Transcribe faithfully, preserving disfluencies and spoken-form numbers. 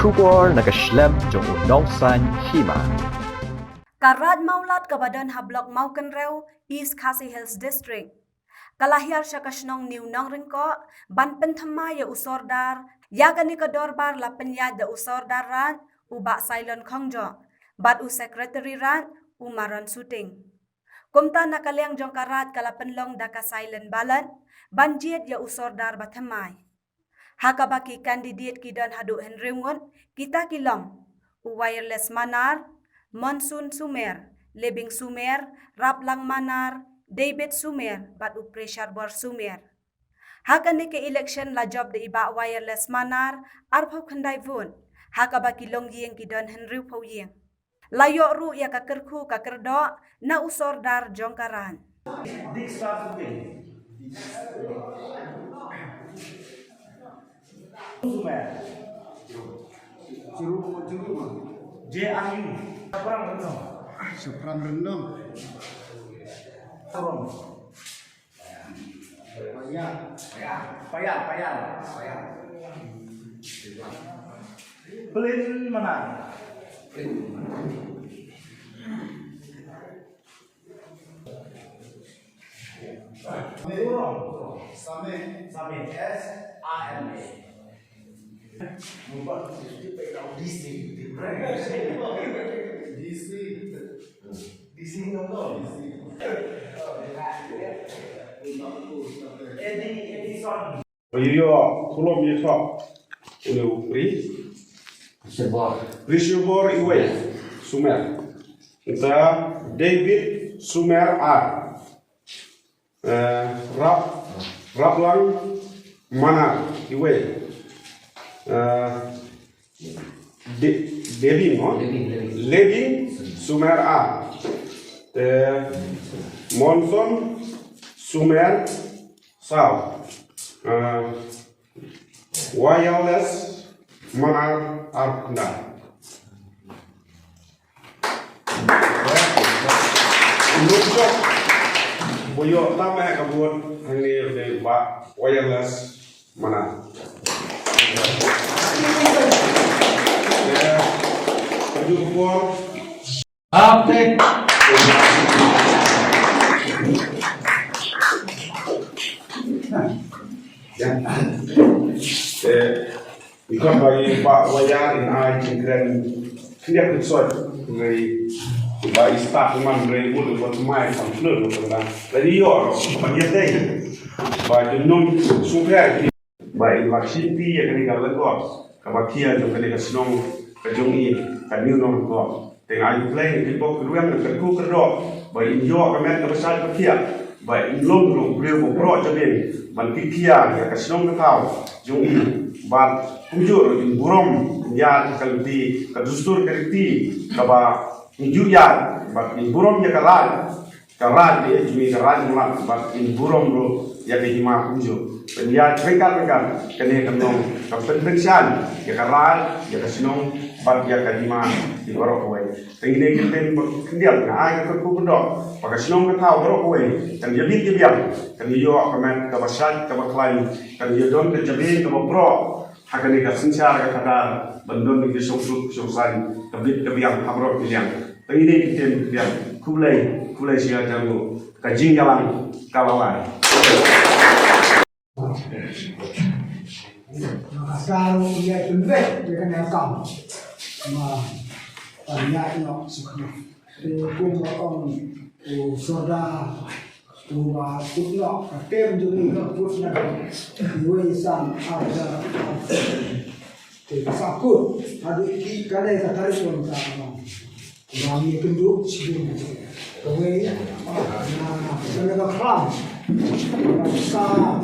Khubor na ka shlem jong u nongsan hima. Ka Raid Mawlad kaba don ha Block Mawkynrew, East Khasi Hills District, ka la hiar sha ka shnong New Nongryngkoh ban pynthymmai ïa u Sordar ïa kane ka dorbar la pynïaid da u Sordar Raid u Bah Sailon Khongjoh bad u Secretary Raid u Maron Suting. Kumta na ka liang jong ka Raid ka la pynlong da ka silent ballot ban jied ïa u Sordar bathymmai. Ha kaba ki candidate ki don haduh hynriew ngut, kita ki long u Wireless Manar, Monsoon Sumer, Lebing Sumer, Raplang Manar, David Sumer bad u Pressure Bor Sumer. Ha kane ka election la jop da i Bah Wireless Manar arphew khyndai vote, ha kaba ki longïing ki don hynriewphew ïing. La ïoh ruh ïa ka kyrkhu ka kyrdoh na u Sordar jong ka Raid. J R U. Shaphrang Rynong. Shaphrang Rynong. Payar. Payar, Payar. Payar. Plin Manar. Kurong. Same. Same. S A M A. D C. D C. D C. Eddie, Eddie Son. Ïoh, khulom ïa ka. Une u Pri. Pressure Bor. Pressure Bor iwei. Sumer. Nta David Sumer ar. Eh, Rap, Raplang Manar iwei. Eh, De-, Debing, no? Lebing, Lebing. Lebing Sumer ar. Eh, Monson Sumer saw. Eh, Wireless Manar ar khyndai. Nukjok. Boyo tama ka buat hangne de ba Wireless Manar. Ya. Aju ke por. Update. Ya. Eh, ikut bagi Pak Wayar in ai jingkren. Dia kut soi. Ngai ba i start man ngai mut buat mai sam flu buat tengah. Tadi yo, pan dia dei. Ba junung suka. Ba in ba shim phi ïa kane ka lyngkot kaba khia jong kane ka shnong ka jong i ka New Nongryngkoh. Te nga ai khublei ïa ki bok ki rwiang ka kyrkhu kyrdoh ba in ïoh ka met kaba shait ba khia ba in long ruh briew ba proh jabieng ban kit khia ïa ka shnong ka thaw jong i bad kumjuh ruh in burom ïa ka lynti ka dustur ka riti kaba in ju ïa bad in burom ïa ka raid. Ka raid ïa jong ngi ka raid mlak bad in burom ruh ïa ka hima kumjuh. Pynïaid ryngkat ryngkat kane ka long ka pynpynshai ïa ka raid ïa ka shnong bad ïa ka hima ki baroh kawei. Te ngi dei ki pen ba khyndiat nga ai ka kyrkhu kyrdoh ba ka shnong ka thaw baroh kawei kan ïa bit ïa biang kan ïoh ka met kaba shait kaba khlaiñ kan ïa don ka jabieng kaba proh. Ha kane ka synshar ka khadar ban don ki shong suk shong sain ka bit ka biang ha baroh ki liang. Te ngi dei ki ktien ki biang. Khublei, khublei shihajar nguh. Ka jingïalang ka la lai. Ka sar ïa pynbeit ïa kane ka kam. Ma, pan ïa ïa suk. Te kum ba ong u Sordar u ba put noh ka term jong u ka put na ka iwei san ar hajar ar. Te ka sa kut haduh ki kane ka tarik wan ka ma. Ba ngi kynduh shibun kawei na kane ka khlam. Ka sa